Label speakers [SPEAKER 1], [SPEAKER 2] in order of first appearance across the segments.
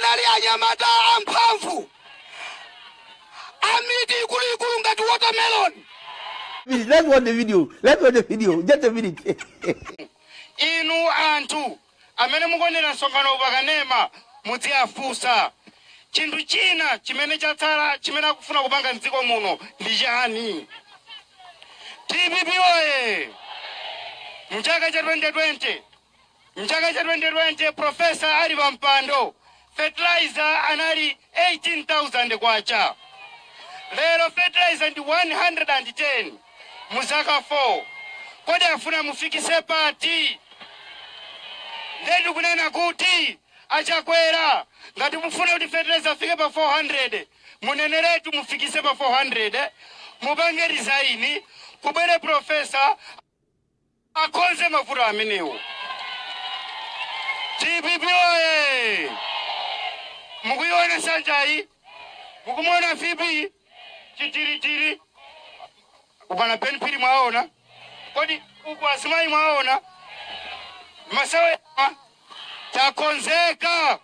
[SPEAKER 1] Anali anyamata amphamvu, amiti ikuluikulu ngati watermelon.
[SPEAKER 2] Let's watch the video. Let's watch the video. Just a minute.
[SPEAKER 3] Inu anthu amene mukuonera msonkhano pakanema, mudziafunsa chinthu china chimene chatsala chimene akufuna kupanga mdziko muno ndi chani? DPP oye! Mchaka cha 2020, mchaka cha 2020, professor ali pa mpando, fertilizer anali 18,000 kwacha. Lero fertilizer ndi 110 mu zaka 4. Kodi afuna mufikise pati? Ndetu kunena kuti aChakwera, ngati mufuna kuti fertilizer afike pa 400, muneneretu mufikise pa 400, mupange resign, kubwere professor akonze mavuto amenewo. DPP oye! Mukuiona nsanjayi? Mukumuona VP chitiritiri upana Ben Phiri? Mwaona kodi uku azimayi? Mwaona masawe? Takonzeka.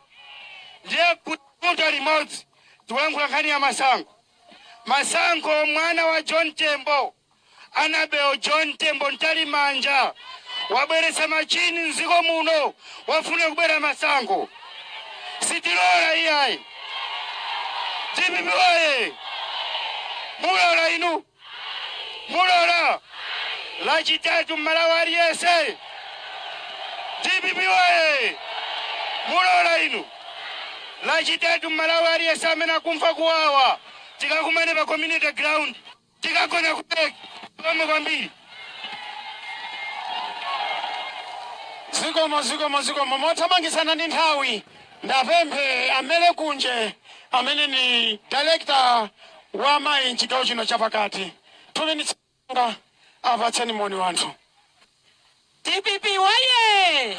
[SPEAKER 3] Ndiye kuta limodzi tikulankhula nkhani ya masankho. Masankho, mwana wa John Tembo, Annabel John Tembo Mtalimanja, wabweretsa machini mdziko muno, wafuna kubera masankho. Sitilola iyayi. DPP oye! Mulola inu? Mulola? Lachitatu, Mmalawi aliyense, DPP oye! Mulola inu? Lachitatu, Mmalawi aliyense amene akumva kuwawa, tikakumane pa community ground, tikagona kubeki zikomo kwambiri.
[SPEAKER 4] Zikomo, zikomo, zikomo. Mothamangisana ndi nthawi, ndapemphe amene kunje amene ni director wa mayi mchigawo chino chapakati, 2 minutes nga, apatseni moni wanthu.
[SPEAKER 5] DPP woye!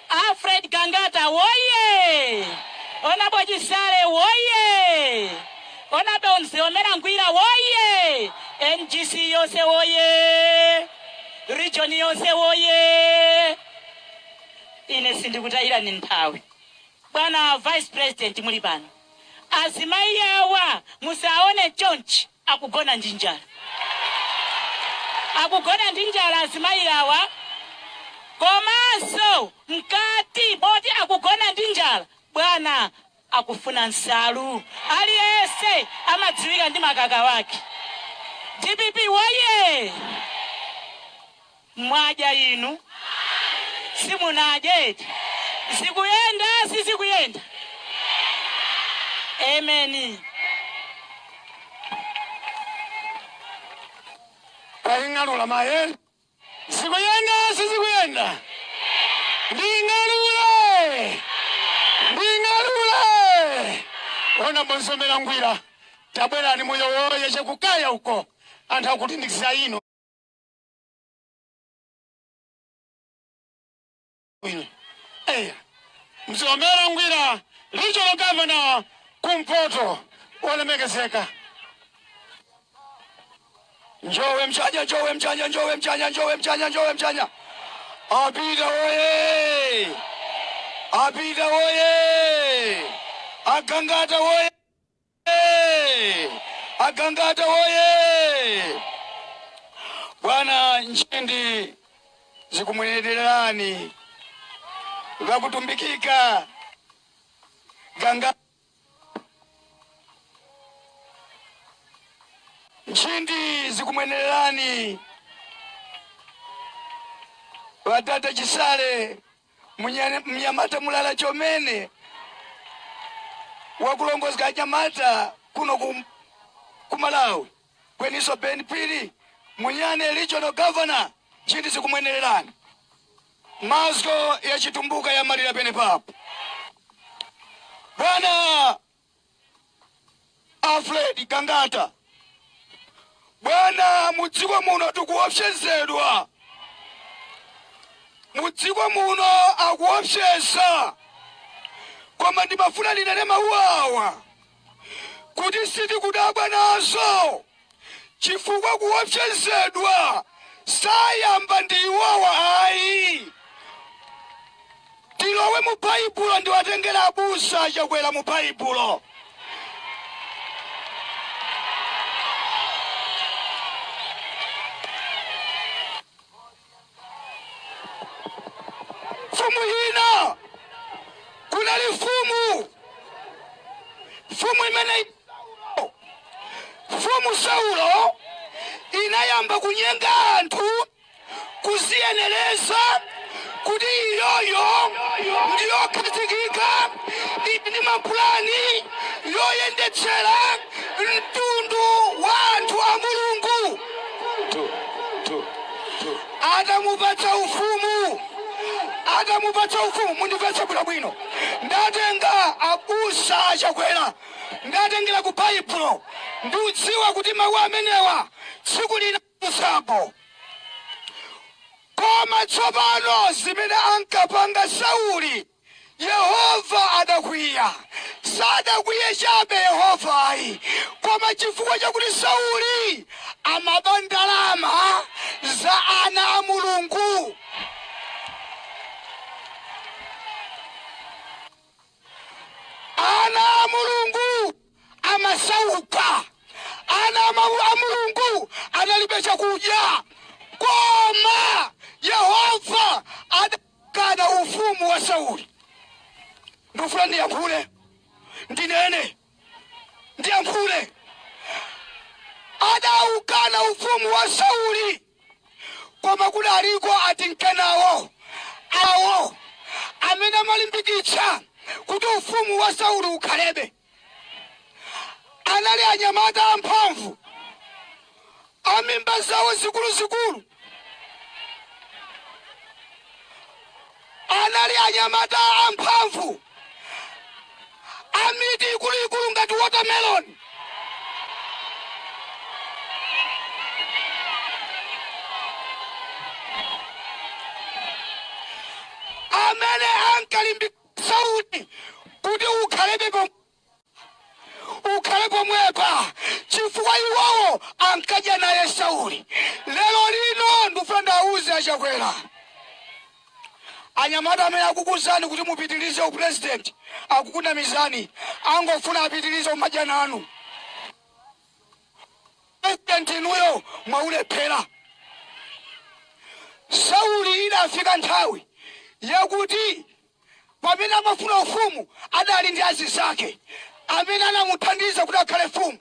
[SPEAKER 5] Alfred Gangata woye! Honourable Chisale woye! Honourable Mziomera Ngwira woye! NGC yonse woye! Region yonse woye! Ine sindikutayirani nthawi. Bwana Vice President, muli pano, azimayi awa musaone chonchi, akugona ndi njala, akugona ndi njala azimayi awa. Komanso mkati moti akugona ndi njala, bwana, akufuna nsalu. Aliyense amadziwika ndi makaka wake. DPP woye! Mwadya inu? Simunadye? Zikuyenda, sizikuyenda? Ameni.
[SPEAKER 4] Kaying'alula maye, zikuyenda, sizikuyenda? Nding'alule, nding'alule. Ona mbonsomera ngwira, tabwerani muyowoye chekukaya uko, anthu akutindikiza ino ino. Eya, Mzomera Ngwira, regional governor kumpoto, olemekezeka.
[SPEAKER 1] Njowe mchanya, njowe mchanya, njowe mchanya, njowe mchanya, njowe mchanya! Apita woye! Apita woye! Agangata woye! Agangata woye! Bwana, nchindi zikumwenererani vakutumbikika ganga. Nchindi zikumwenererani vatata Chisale, mnyamata mulala chomene wakulongozeka anyamata kuno ku Malawi kweniso. Ben Phiri Munyane, regional governor, nchindi zikumwenererani. Mazgo ya Chitumbuka yamalira pene papo. Bwana Alfred Gangata, bwana, mudziko muno tikuopsezedwa, mudziko muno akuopseza, koma ndimafuna ndinene mawu awa kuti sitikudabwa nazo, chifukwa kuopsezedwa sayamba ndi iwowa ayi. Tilowe mu Baibulo, ndiwatengera abusa Chakwera mu Baibulo. Mfumu ina, kunali mfumu, mfumu imene mfumu Saulo inayamba kunyenga anthu, kuziyenereza kuti iyoyo ndiyokhazikika, ili ndi mapulani yoyendetsera mtundu wa anthu a Mulungu. Atamupatsa ufumu, atamupatsa ufumu, mundimvetse bwinobwino, ndatenga abusa aChakwera, ndatengera ku Baibulo. Ndikudziwa kuti mawu amenewa tsiku lina apo. Koma tsopano zimene ankapanga Sauli, Yehova adakwiya. Sadakwiye chabe Yehova ayi, koma chifukwa chakuti Sauli amaba ndalama za ana a Mulungu. Ana a Mulungu amasauka, ana a Mulungu analibe chakudya, koma Yehova adakana ufumu wa Sauli. Ndikufuna ndiyankhule, ndinene, ndiyankhule. Adaukana ufumu wa Sauli, koma kudaliko atinkenawo awo amene amalimbikitsa kuti ufumu wa Sauli ukhalebe. Anali anyamata amphamvu, amimba zawo zikuluzikulu. Anali anyamata amphamvu, amiti ikuluikulu ngati watermelon. Amene ankalimbikitsa Sauli kuti ukhalebe ukhale pomwepa, chifukwa iwowo ankadya naye Sauli. Lero lino ndikufuna ndiwauze aChakwera, anyamata amene akukuuzani kuti mupitirize upresident akukunamizani, angofuna apitirize kumadya nanu. President inuyo mwaulephera. Sauli idafika nthawi yakuti pamene amafuna ufumu adali ndi azizake amene anamuthandiza kuti akhale mfumu.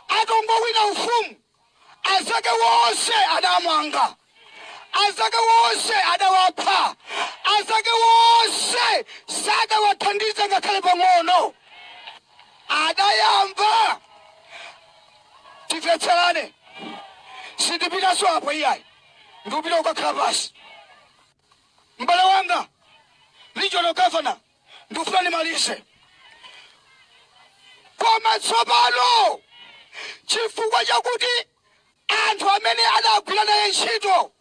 [SPEAKER 1] Atangowina ufumu, azake wonse adamanga, azake wonse adawapha, azake wonse sadawathandize ngakhale pang'ono. Adayamba, timvetserane, sindipitanso apo iyayi, ndikupita kukakhala pasi. M'bale wanga regional governor, ndikufuna ndimalize. Koma tsopano chifukwa chakuti anthu amene adagwira naye ntchito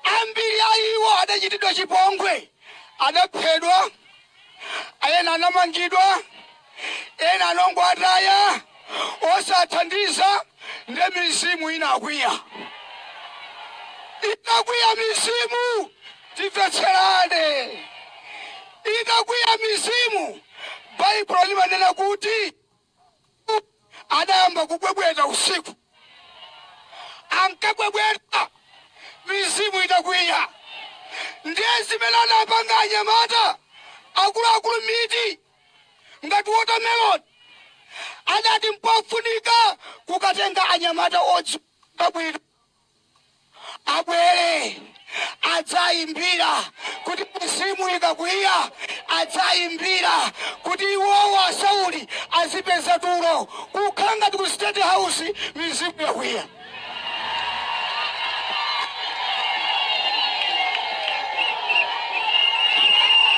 [SPEAKER 1] ambiri a iwo adachitidwa chipongwe, adaphedwa, ena anamangidwa, ena anongowataya osathandiza, nde mizimu inakwiya, inakwiya mizimu. Timvetserane, itakwiya mizimu, Baibulo limanena kuti adayamba kubwebweta usiku. Ankabwebweta mizimu itakwiya. Ndiye zimene anapanga anyamata akuluakulu miti ngati watermelon, adati mpofunika kukatenga anyamata odziwika bwino abwere adzayimbira kuti mizimu ikakwiya, adzayimbira kuti iwowo aSauli azipeza tulo, kukhala ngati ku State House mizimu yakwiya.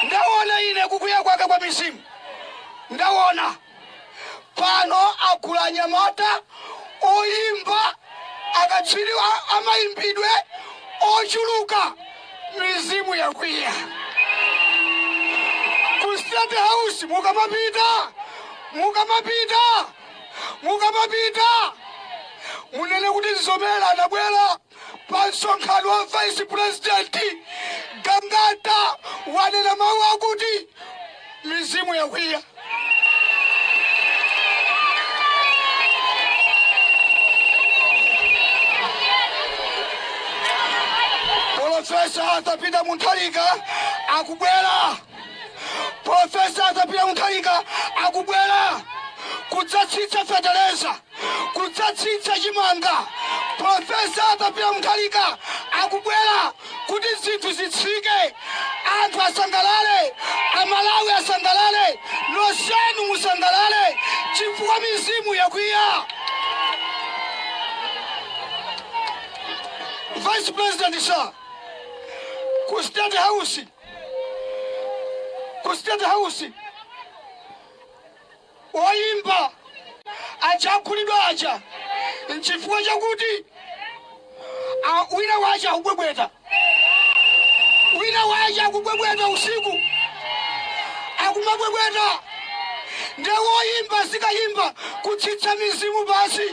[SPEAKER 1] Ndaona ine kukwiya kwake kwa mizimu, ndaona. Pano agula anyamata oyimba akatswiri amayimbidwe ochuluka, mizimu yakwiya. Ku State House mukamapita, mukamapita, mukamapita munene kuti Mzomera anabwera. Pa msonkhano wa Vice President, Gangata wanena mawu akuti mizimu yakwiya. Professor Arthur Peter Mutharika akubwera. Professor Arthur Peter Mutharika akubwera kudzatsitsa feteleza, kudzatsitsa chimanga. Professor Arthur Peter Mutharika akubwera kuti zinthu zitsike, anthu asangalale, Amalawi asangalale, nonsenu musangalale, chifukwa mizimu yakwiya. Vice President sir, ku State House, ku State House oyimba aja akhulidwa aja, nchifukwa chakuti wina wacha akubwebweta, wina wacha akubwebweta usiku, akumabwebweta. Ndiye woyimba zikayimba kutsitsa mizimu basi,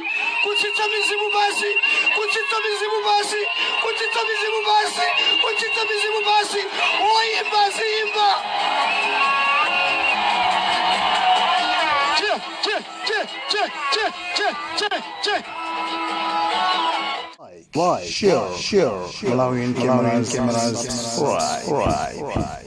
[SPEAKER 1] kutsitsa mizimu basi, kutsitsa mizimu basi, kutsitsa mizimu basi, kutsitsa mizimu basi. Woyimba ziyimba. Che, che, che, che, che, che, che, che.
[SPEAKER 6] Like, share, share, Malawian cameras, subscribe.